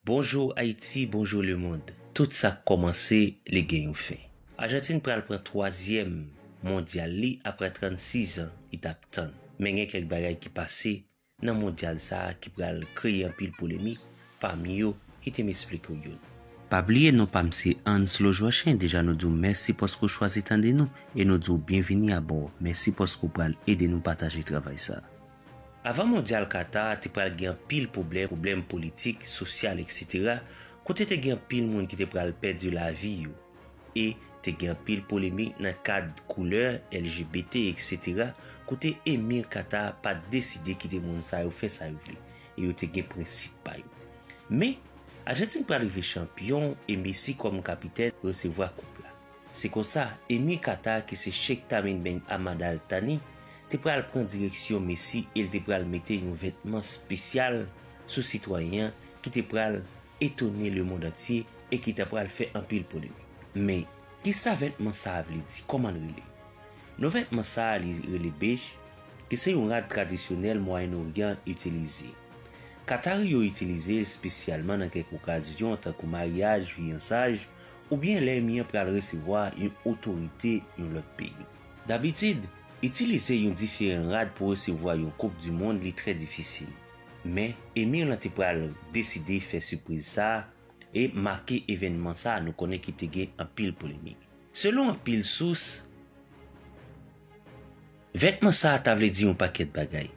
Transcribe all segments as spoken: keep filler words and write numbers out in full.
Bonjou Ayiti, bonjou lemonn. Tout sa k kòmanse, li gen yon fen. Ajantin pral pran twazyèm mondyal li apre trannsis an li t ap tann. Men gen kèk bagay ki pase nan mondyal sa a ki pral kreye anpil polemik, pami yo, kite m esplike w youn. Pa bliye non pa m se Anslo Jochen, deja nou di w mèsi paske w chwazi tande nou e nou di w byenvini abò. Mèsi paske w pral ede nou pataje travay sa a. Avan mondyal Qatar, te pral gen anpil pwoblèm, pwoblèm politik, sosyal, etsetera, kote te gen anpil moun ki te pral pèdi lavi yo, e te gen anpil polemik nan kad koulè, L G B T, etsetera, kote Emir Qatar pa t deside kite moun sa yo fè sa yo vle, e yo te gen prensip pa yo. Men, Ajantin pral rive chanpyon e Messi kòm kapitèn resevwa koup la. Se konsa, Emir Qatar ki se Sheikh Tamim bin Hamad Al Thani te pral pran direksyon Messi e l te pral mete yon vètman espesyal sou sitwayen an ki te pral etone lemonn antye e ki ta pral fè anpil polemik. Men, kisa vètman sa a vle di? Kòman l rele? Non vètman sa a li rele bej, ki se yon rad tradisyonèl Mwayen Oryan itilize. Katari yo itilize l espesyalman nan kèk okazyon tankou maryaj, fiyansaj, oubyen lè Emir an pral resevwa yon otorite yon lòt peyi. Dabitid, itilize yon diferan rad pou resevwa yon koup di mond li trè difisil. Men, Emir lan te pral deside fè sipriz sa a e make evènman sa a nou konnen ki te gen anpil polemik. Selon anpil sous, vètman sa a ta vle di yon pakèt bagay.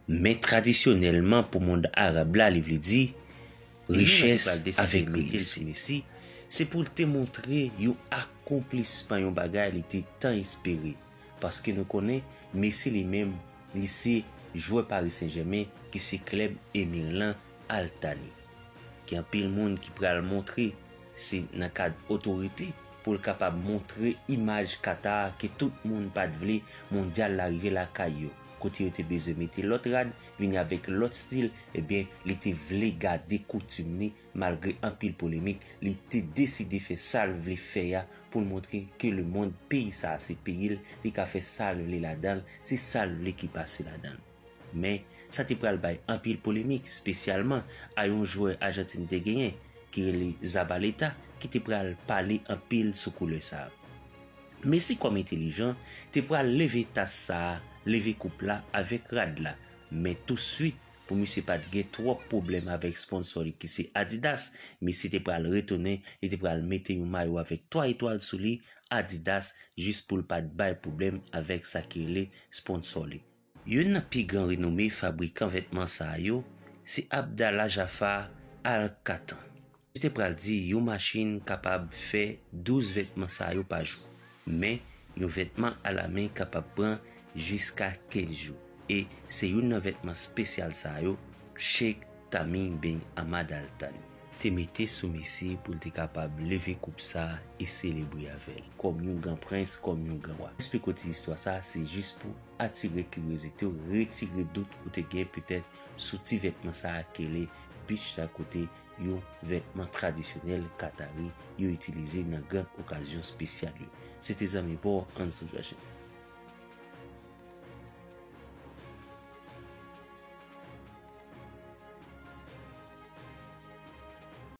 Men tradisyonèlman pou mond arab la, li vle di richès avèk reyisi. Messi, se pou l te montre yon akonplisman, yon bagay li te tan espere. Paske nou konnen Messi li menm, li se jwè Paris Saint-Germain ki se klèb Emir lan Al Thani. Gen anpil moun ki pral montre se nan kad otorite pou l kapab montre imaj Qatar ke tout moun pa t vle mondyal la rive lakay yo, kote yo te bezwen mete lòt rad, vini avèk lòt stil, ebyen, li te vle gade koutim li, malgre anpil polemik, li te deside fè sa l vle fè a pou l montre ke lemonn, peyi sa a se peyi l, li ka fè sa l vle ladan l, se sa l vle ki pase ladan l. Men, sa te pral bay anpil polemik, espesyalman a yon jwè Ajantin te genyen, ki rele Zabaleta, ki te pral pale anpil sou koulè sa a. Messi kòm entelijan, te pral leve tas sa a, leve koup la avèk rad la. Men touswit, pou misye pa t gen twòp pwoblèm avèk sponsò li ki se Adidas, Messi te pral retounen, li te pral mete yon mayo avèk twa etwal sou li, Adidas, jis pou l pa t bay pwoblèm avèk sa ki rele sponsò li. Youn nan pi gran renome fabrikan vètman sa a yo, se Abdallah Jafar Al Qattan. Misye te pral di yon machin kapab fè douz vètman sa yo pa jou. Men, yon vètman alamen kapab pran jiska kenz jou. E se youn nan vètman espesyal sa yo, Sheikh Tamim bin Hamad Al Thani te mete sou Messi pou l te kapab leve koup sa a e selebre avè l, kòm yon gran prens, kòm yon gran wa. Esplike w ti istwa sa a, se jis pou atire kiryozite w, retire dout ou te gen petèt sou ti vètman sa a ki rele bej la, kote yon vètman tradisyonèl Katari yo itilize nan gran okazyon espesyal yo. Se te zanmi pa w, Ansou Jwachen.